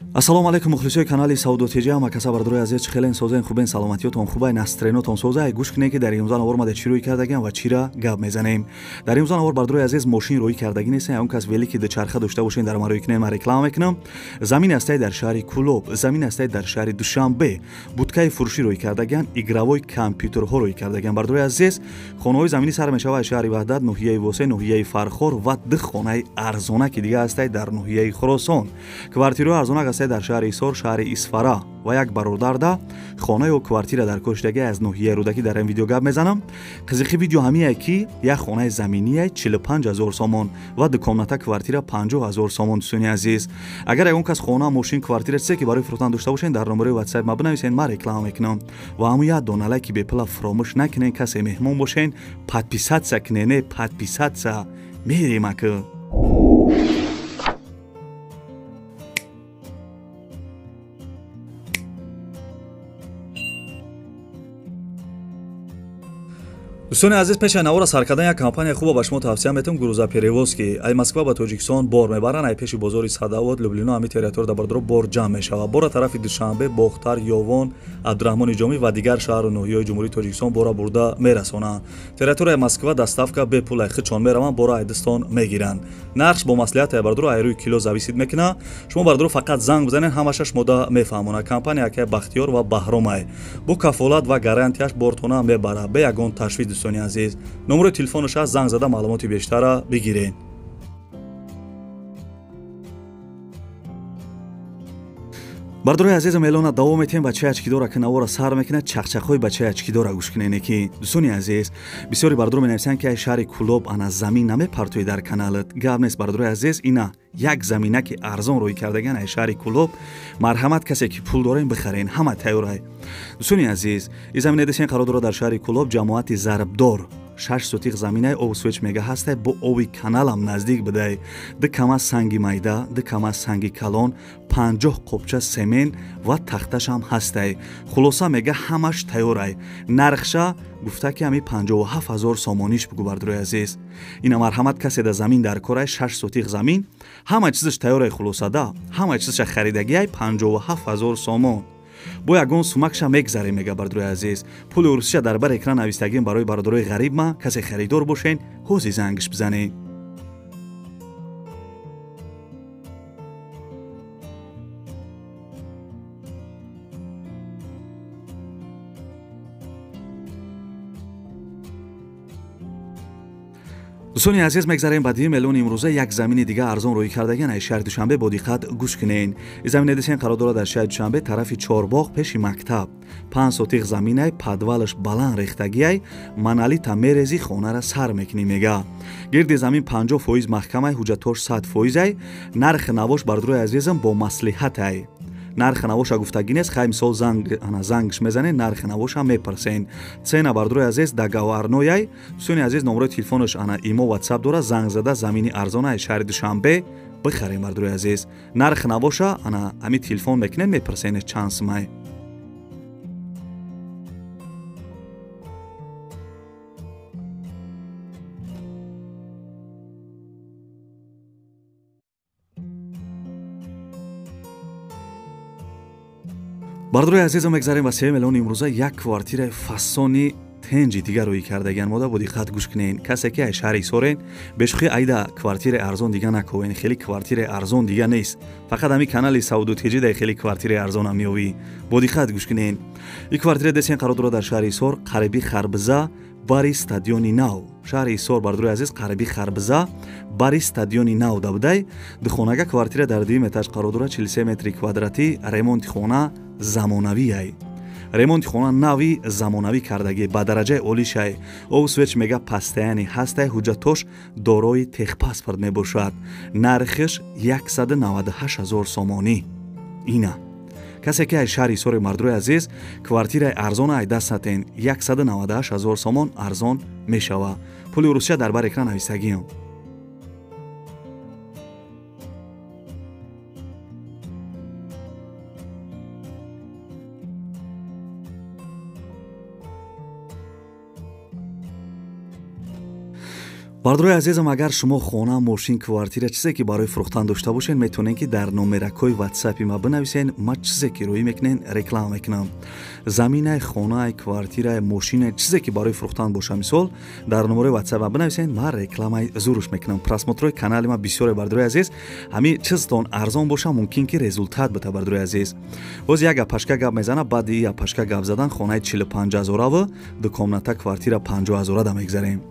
Ассалому алайкум мухлисои канали Савдо ТЖ. Ҳама каса бардорои азиз, чӣ хелен созен, хубен, саломатиётон хубай, настроениётон созай. Гӯш кунед, ки дар имрӯза навор ма дар чӣ рӯй кардагиам ва чира гап мезанем. Дар имрӯза навор, бардорои азиз, мошин рӯй кардагӣ нестем. Он кас велики дучарха дошта бошен, дар ма рӯй кунем, ма реклама мекунам. Замин ҳастай дар шаҳри Кӯлоб, замин ҳастай дар шаҳри Душанбе. Будкаи фурӯшӣ рӯй кардагиан, игровой компютерҳо рӯй кардагиан. Бардорои азиз, хонаҳои заминӣ сар мешавад аз шаҳри Ваҳдат, ноҳияи Восе, ноҳияи Фархор ва ду хонаи арзона, ки дига ҳастай дар ноҳияи Хуросон. Квартираҳои арзонак ҳастай дар шаҳри Ҳисор, шаҳри Исфара ва як бародарда хона ё квартира дар коштагӣ аз ноҳияи Рӯдакӣ. Дар ин видео гап мезанам. Қизиқи видео ҳамие, ки як хонаи заминие 45 ҳазор сомон ва дукомната квартира 50 ҳазор сомон. Дӯстони азиз, агар ягон кас хона, мошин, квартира, чизе ки барои фурӯхтан дошта бошед, дар номерои WhatsApp ма бинависед, ман реклама мекунам. Ва ҳамун як дона лайки бепула фуромӯш накунед. Касе меҳмон бошен, подписаться кунед, подписаться. Мерем ака. Дӯстони азиз, пеши навора сар кардан як компания хуба ба шумо тавсия метавам, грузоперевозки. Ай Москва ба Тоҷикистон бор мебаранд, ай пеши бозори Садавод, Люблино, ҳами территория дар бардоро бор ҷамъ мешавад. Бора тарафи Душанбе, Бохтар, Ёвон, Абдураҳмони Ҷомӣ ва дигар шаҳру ноҳияҳои Ҷумҳурии Тоҷикистон бора бурда мерасонанд. Территорияи Москва доставка бепул, ай худшон мераванд, бора ай дастон мегиранд. Нархш бо маслиҳат ай бардоро ай рӯи кило зависит мекунад. Шумо бардоро фақат занг бизанед, ҳамаша шумода мефаҳмонад. Компания акай Бахтиёр ва Баҳромай бо кафолат ва гарантияш бортона мебарад, бе ягон ташвиш. Дӯстони азиз, номерои телефонаш аст, занг зада маълумоти бештара бигиред. Бардорои азизам, эълона давом метиҳем. Бачаи ачкидора ки навора сар мекунад, чақчақҳои бачаи ачкидора гӯш кунед. Ки дӯстони азиз, бисёри бардоро менависанд, ки ай шаҳри Кӯлоб ана замин намепартоӣ дар каналат. Гап нест, бардорои азиз, ина як заминаки арзон рӯй кардаган ай шаҳри Кӯлоб. Марҳамат, касе ки пул дорем, бихарен, ҳама тайёрай. Дӯстони азиз, ин замина десен қарор дорад дар шаҳри Кӯлоб, ҷамоати Зарбдор. 6 сотиқ заминаи об свеч мега ҳастай, бо оби каналам наздик бидай. Ду кама санги майда, ду кама санги калон, 50 қопча семен ва тахташам ҳастай. Хулоса мега ҳамаш тайёрай. Нархша гуфта, ки ҳами 57 ҳазор сомониш бугу. Бардорои азиз, ина марҳамат, касе да замин дар корай, 6 сотиқ замин, ҳама чизаш тайёрай. Хулосада ҳама чизаша харидагиай 57 ҳазор сомон. Бо ягон сумакша мегзарем, мега. Бардорои азиз, пули урусиша дар бар экран навистагим барои бародарои ғариб ма. Касе харидор бошен, ҳози зангш бизанед. Дӯстони азиз, мегзарем ба дуюм эълони имрӯза. Як замини дига арзон рӯй кардаган ай шаҳри Душанбе. Бо диққат гӯш кунед. Ин замина десен қарор дорад дар шаҳри Душанбе, тарафи Чорбоғ, пеши мактаб. 5 сотиқ заминай, подвалаш баланд рехтагиай, монолита мерези, хонара сар мекунӣ, мега. Гирди замин 50% маҳкамай, ҳуҷҷатош 100%ай. Нархи навош, бардорои азизам, бо маслиҳатай. Нархи навоша гуфтагӣ нест, хай мисол занг, ана зангш мезанед, нархи навоша мепарсен. Цена, бардорои азиз, договорной. Дӯстони азиз, номерои телефонаш ана имо, WhatsApp дора, занг зада замини арзона аз шаҳри Душанбе бихарем. Бардорои азиз, нархи навоша ана ҳами телефон мекунед, мепарсенед чанд сумай. Бардорои азизам, мегзарем ба сеюм эълони имрӯза. Як квартираи фасони тенҷи дигар рӯй кардагиан. Мода бо диққат гӯш кунед. Касе ки ай шаҳри Ҳисорен, бешухӣ, айда квартираи арзон дига наковен. Хеле квартираи арзон дига нест, фақат ҳами канали Савдо ТЖ дай хеле квартираи арзонам меёвӣ. Бо диққат гӯш кунед. Ин квартира десен қарор дорад дар шаҳри Ҳисор, қариби Харбиза, бари стадиони нав. Шаҳри Ҳисор, бардорои азиз, қариби Харбиза, бари стадиони нав дабудай. Духонага квартира дар дуюм этаж қарор дорад, 43 метри квадратӣ. Ремонти хона замонавиай, ремонти хона нави замонавӣ кардагӣ, ба дараҷаи олишай. Об свеч мега пастаяни ҳастай, ҳуҷҷатош дорои техпаспорт мебошад. Нархиш 198 ҳазор сомонӣ. Ина касе ки аз шаҳри Ҳисори, мардурои азиз, квартираи арзона ай даст натен. 198 ҳазор сомон арзон мешавад. Пули Русия дар бар экран навистагиам. Бардорои азизам, агар шумо хона, мошин, квартира, чизе ки барои фурӯхтан дошта бошед, метавонед ки дар номеракҳои ватсапи ма бинависен. Ма чизе ки рӯӣ мекунен, реклама мекунам. Заминай, хонай, квартирай, мошинай, чизе ки барои фурӯхтан боша, мисол дар номерои ватсап ма бинависен, ма рекламаи зуруш мекунам. Просмотрҳои канали ма бисёре, бардорои азиз. Ҳамин чизтон арзон боша, мумкин ки результат бита, бардорои азиз. Боз як апашка гап мезана, баъди и апашка гап задан хонаи 45 ҳазораву ду комната квартира 50 ҳазора да мегзарем.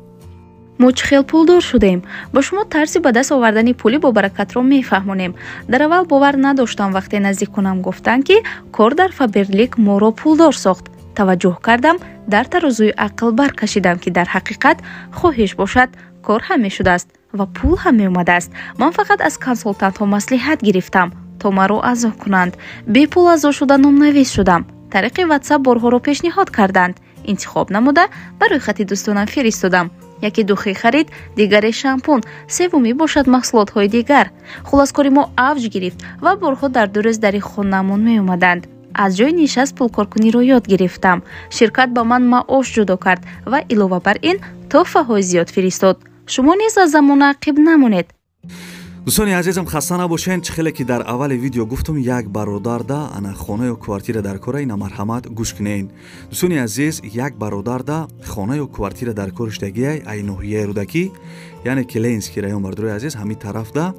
Мо чӣ хел пулдор шудем? Ба шумо тарзи ба даст овардани пули бобаракатро мефаҳмонем. Дар аввал бовар надоштам, вақте наздиконам гуфтанд, ки кор дар Фаберлик моро пулдор сохт. Таваҷҷӯҳ кардам, дар тарозуи ақл баркашидам, ки дар ҳақиқат хоҳиш бошад, кор ҳам мешудааст ва пул ҳам меомадааст. Ман фақат аз консултантҳо маслиҳат гирифтам, то маро аъзо кунанд. Бепул аъзо шуда номнавис шудам. Тариқи ватсап борҳоро пешниҳод карданд. Интихоб намуда ба рӯйхати дӯстонам фиристодам. Яке духӣ харид, дигаре шампун, севумӣ бошад маҳсулотҳои дигар. Хулос, кори мо авҷ гирифт ва борҳо дар 2 рӯз дари хонамон меомаданд. Аз ҷои нишаст пулкоркуниро ёд гирифтам. Ширкат ба ман маош ҷудо кард ва илова бар ин тӯҳфаҳои зиёд фиристод. Шумо низ аз замона ақиб намонед. Дӯстони азизам, хаста набошед. Чӣ хеле ки дар аввали видео гуфтум, як бародарда ана хона ё квартира дар кора, ина марҳамат гӯш кунед. Дӯстони азиз, як бародарда хона ё квартира дар кор иштагиай ай ноҳияи Рӯдакӣ, яъне ки Ленинский район, бардорои азиз, ҳамин тарафда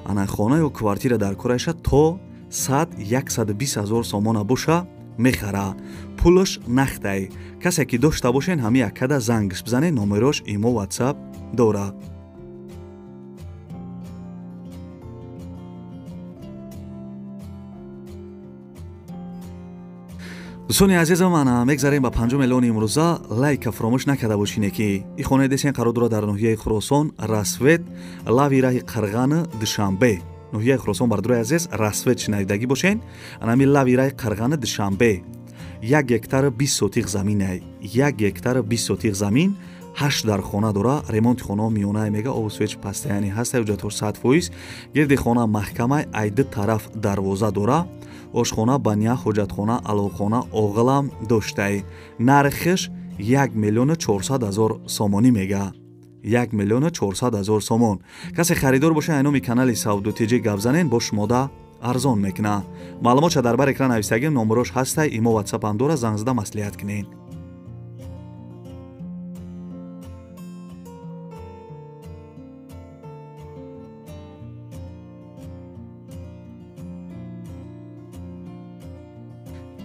ана хона ё квартира дар кораша то 100-120 ҳазор сомона боша мехара. Пулаш нахтай. Касе ки дошта бошен, ҳамин яккада зангш бизанед, номерош имо ватсап дора. Дӯстони азизам, ана мегзарем ба 5 миллиони имрӯза. Лайка фаромӯш накарда бошине ки и хонаи десен қарор дорад дар ноҳияи Хуросон, Рассвет, лави раҳи Қарғани, Душанбе. Ноҳияи Хуросон, бардорои азиз, Рассвет шинавидагӣ бошен. Анами лави раҳи Қарғани, Душанбе. 1 гектару 20 сотиқ заминай. 1 гектару 20 сотиқ замин, 8 дар хона дора. Ремонти хона миёнае мега, обу свеч пастаяни ҳаста, ҳуҷҷатҳош 100%. Гирди хона маҳкамай, ай ду тараф дарвоза дора. Ошхона, баня, ҳоҷатхона, аловхона, оғилам доштай. Нархиш 1 400 000 сомонӣ мега. 1 400 000 сомон. Касе харидор боша, айноми канали Савдо ТЖ гап занен, бо шумода арзон мекуна. Маълумотша дар бар экран нависагим, номерош ҳастай, имо ватсапам дора, занг зада маслиҳат кунед.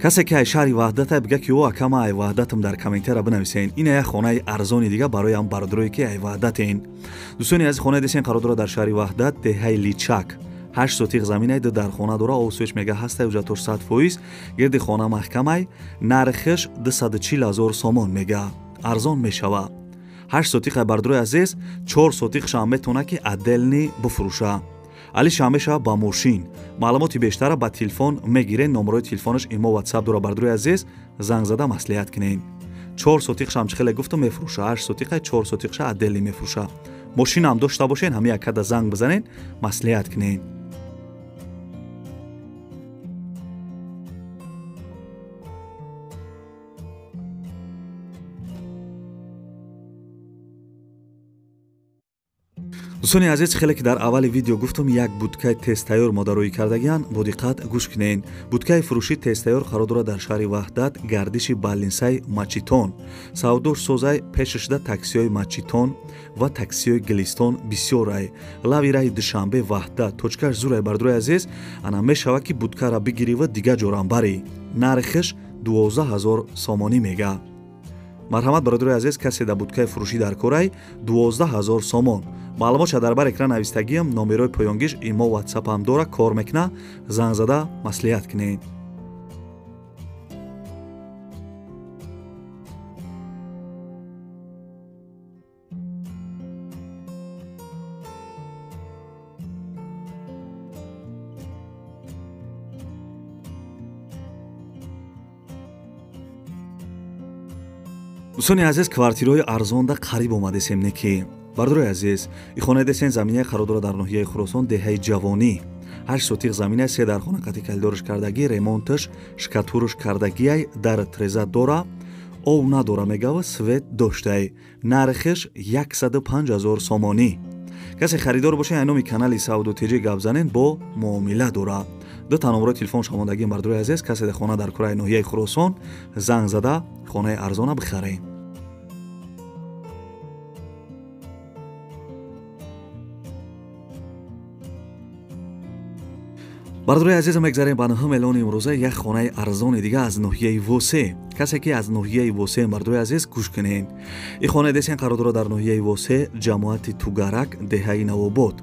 Касе ки ай шаҳри Ваҳдатай, бига ки ӯ акама ай Ваҳдатам, дар комментария бинависен. Ина як хонаи арзони дига барои ҳам бародарое ки ай Ваҳдатен. Дӯстони азиз, хонаи десен қарор дорад дар шаҳри Ваҳдат, деҳаи Личак. 8 сотиқ заминай, 2 дар хона дора, обу свеч мега ҳастай, ҳуҷҷатҳош 100%. Гирди хона маҳкамай, нархиш 240 ҳазор сомон мега. Арзон мешава. 8 сотиқ бародарои азиз, 4 сотиқшам метавона ки отдельный бифурӯша. Али шамеша ба мошин. Маълумоти бештара ба телефон мегирен, номерои телефонаш имо ватсап дора, бардорои азиз, занг зада маслиҳат кунен. 4 сотиқшам чӣ хеле гуфтум мефурӯша, 8 сотиқа 4 сотиқша отдельный мефурӯша. Мошинам дошта бошен, ҳамин яккада занг бизанен, маслиҳат кунен. Дӯстони азиз, хеле ки дар аввали видео гуфтум, як будкаи тезтайёр модароӣ кардагиян, бо диққат гӯш кунед. Будкаи фурӯши тезтайёр қарор дорад дар шаҳри Ваҳдат, гардиши Балинсай Мачитон. Савдош созай, пешашда таксиҳои Мачитон ва таксиҳои Гилистон бисёрай. Лави раҳи Душанбе Ваҳдат, точкаш зурай, бардорои азиз, ана мешавад ки будкара бигирӣ ва дигар ҷорам барӣ. Нархиш 12 ҳазор сомонӣ мега. Марҳамат, бародарои азиз, касе дар будкаи фурӯшӣ дар корай, 12 ҳазор сомон. Маълумотша дар бар экран навистагиам, номерои поёнгиш имо ватсапам дора, кор мекуна, занг зада маслиҳат кунед. Дӯстони азиз, квартираҳои арзонда қариб омадесем неки. Бародарои азиз, и хонаи десен заминаи қарор дорад дар ноҳияи Хуросон, деҳаи Ҷавонӣ. 8 сотиқ замина, 3 дар хона қати калидорш кардагӣ, ремонташ, шкатурш кардагиай, дар треза дора, Ов надора мегава, свет доштай. Нархиш 105 000 сомонӣ. Касе харидор боше, ай номи канали Савдо ТЖ гап занен, бо муомила дора. Ду та номерои телефон шамондагим бардорои азиз, касе дар хона дар кураи ноҳияи Хуросон занг зада хонаи арзона бихарен. Бардорои азиз, мегзарем ба нӯҳум эълони имрӯза, як хонаи арзони дига аз ноҳияи Восе. Касе ки аз ноҳияи Восе, бардорои азиз, гӯш кунед. Ин хонаи десен қарор дорад дар ноҳияи Восе, ҷамоати Тугарак, деҳаи Навобод.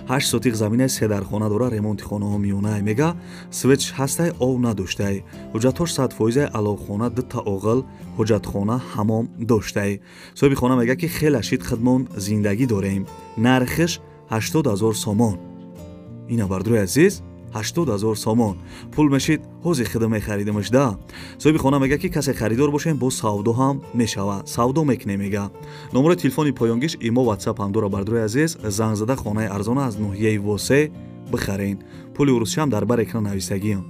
8 сотиқ замина, се дархона дора, ремонти хонаҳо миёнае мега, светш ҳастай, ов надоштай. Ҳуҷҷатҳош 100%, аловхона, дута оғил, ҳуҷҷатхона, ҳамом доштай. Соҳиби хона мега ки хеле шид хидмон зиндагӣ дорем. Нархиш 80 000 сомон. Ина бардорои азиз, 80 000 сомон. Пул мешид, ҳозир хидм мехаридимаш да. Соҳиби хона мега ки касе харидор бошем, бо савдо ҳам мешава. Савдо мекунем мега. Номерои телефони поёнгиш имо WhatsApp ҳам дора бардорои азиз, занг зада хонаи арзона аз ноҳияи Восе бихарен. Пули урусшам дар бар экран нависагиам.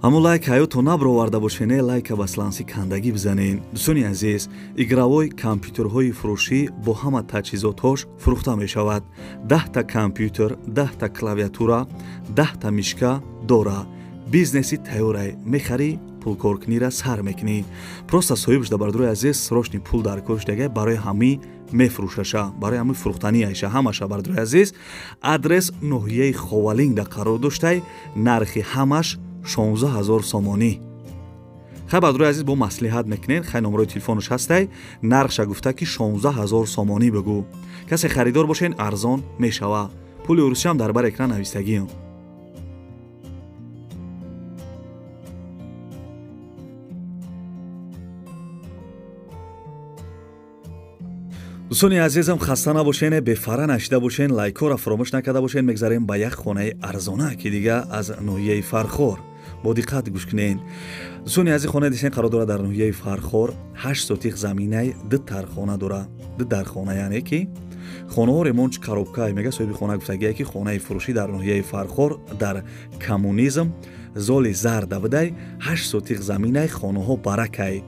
Аммо лайк ҳаётон набароварда бошен, лайка ба сланси кандагӣ бизанен. Дӯстони азиз, игровой компютерҳои фурӯшӣ бо ҳама таҷҳизотҳош фурӯхта мешавад. 10 та компютер, 10 та клавиатура, 10 та мишка дора. Бизнеси тайёрай, мехарӣ, пулкоркунира сар мекунӣ. Просто соҳиб шуда бардорои азиз, срочный пул дар кор шудага, барои ҳамӣ мефурӯшаша, барои ҳамӣ фурӯхтанӣ айша ҳамаша бардорои азиз. Адрес ноҳияи Ховалингда қарор доштай, нархи ҳамаш 16 000 сомонӣ. Хай бардорои азиз, бо маслиҳат мекунед, хай номерои телефонаш ҳастай, нархша гуфта ки 16 000 сомонӣ бигӯ. Касе харидор бошен, арзон мешава. Пули урусиам дар бар экран навистагиам. Дӯстони азизам, хаста набошен, бефара нашида бошен, лайкҳоро фаромӯш накарда бошен. Мегзарем ба як хонаи арзона ки дига аз ноҳияи Фархор. Бо диққат гӯш кунед. Дӯстони азиз, хонаи десен қарор дорад дар ноҳияи Фархор, 8 сотиқ заминай, ду тархона дора. Ду дархона, яъне ки хонаҳо ремонт коробка мега. Соҳиби хона гуфтагие ки хонаи фурӯшӣ дар ноҳияи Фархор дар Коммунизм золи зарда будай, 8 сотиқ заминай, хонаҳо баракай.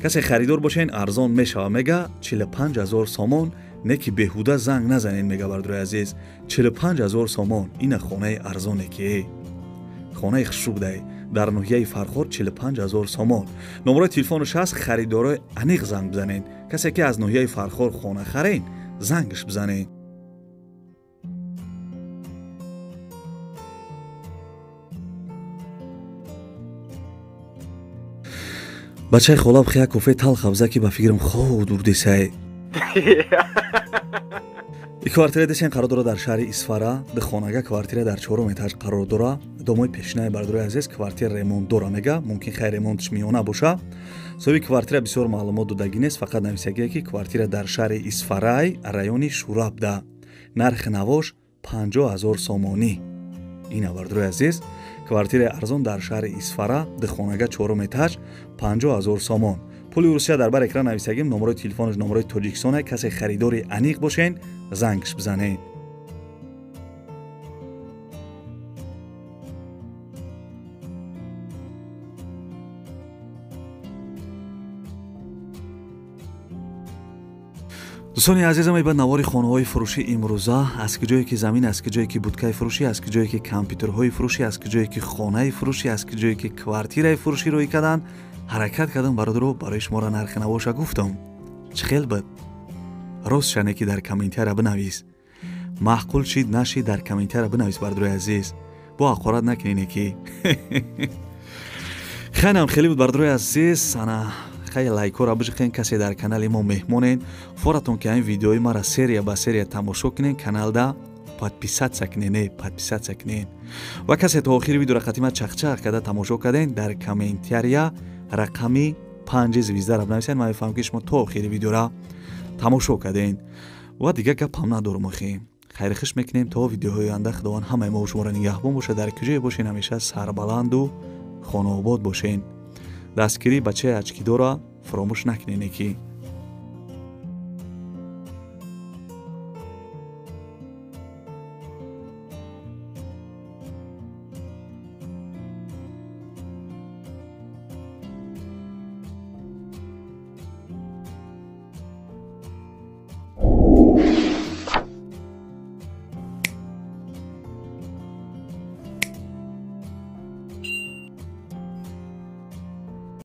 Касе харидор бошен, арзон мешава мега, 45 000 сомон. Не ки беҳуда занг назанед мега бардорои азиз. 45 000 сомон. Ина хонаи арзоне ки хонаи хушрӯбдай дар ноҳияи Фархор, 45 000 сомон. Номерои телефонаш ҳаст, харидорои аниқ занг бизанед. Касе ки аз ноҳияи Фархор хона харен, зангаш бизанед. Бачаи холаб хия кофе талха бза ки ба фикрам хоб дурдесай. И квартира десен қарор дорад дар шаҳри Исфара, ду хонага квартира дар чорум этаж қарор дора. Домои пешинаи бардорои азиз, квартира ремонт дора мега, мумкин хай ремонтш миёна боша. Соҳиби квартира бисёр маълумот додагӣ нест, фақат нависагие ки квартира дар шаҳри Исфарай, райони Шурабда. Нархи навош 50 000 сомонӣ. Ина бардорои азиз, квартираи арзон дар шаҳри Исфара, ду хонага, чорум этаж, 50 000 сомон. Пули Русия дар бар экран нависагим, номерои телефонаш номерои Тоҷикистон. Касе харидори аниқ бошен, зангш бизанед. Дӯстони азизам, ба навори хонаҳои фурӯшӣ имрӯза, аз куҷое ки замин, аз куҷое ки будкаи фурӯшӣ, аз куҷое ки компютерҳои фурӯшӣ, аз куҷое ки хонаи фурӯшӣ, аз куҷое ки квартираи фурӯшӣ рӯй карданд, ҳаракат кардам бародаро, барои шуморо нархи навоша гуфтам. Чӣ хел буд? Рост шане ки дар комментария бинавис. Маъқул шид, нашид, дар комментария бинавис бародарои азиз. Бо ҳақорат накунене ки. Хеле хеле буд бародарои азиз, сана хай лайкҳоро биҷиқен, касе дар канали мо меҳмонен, форатон ки ҳамин видеои мара серия ба серия тамошо кунен, каналда подписаться кунен, подписаться кунен. Ва касе то охири видеоро қатима чақчақ карда тамошо карден, дар комментария рақами 5 звездаро бинависен, ман мефаҳмам ки шумо то охири видеоро тамошо карден. Ва дигар гапам надорум. Охи, хайрихиш мекунем то видеоҳои оянда. Худованд ҳамаи мо шуморо нигаҳбон бошад. Дар куҷое бошен, ҳамеша сарбаланду хонаобод бошен. Дастгирии бачаи очкидора фаромӯш накунене ки.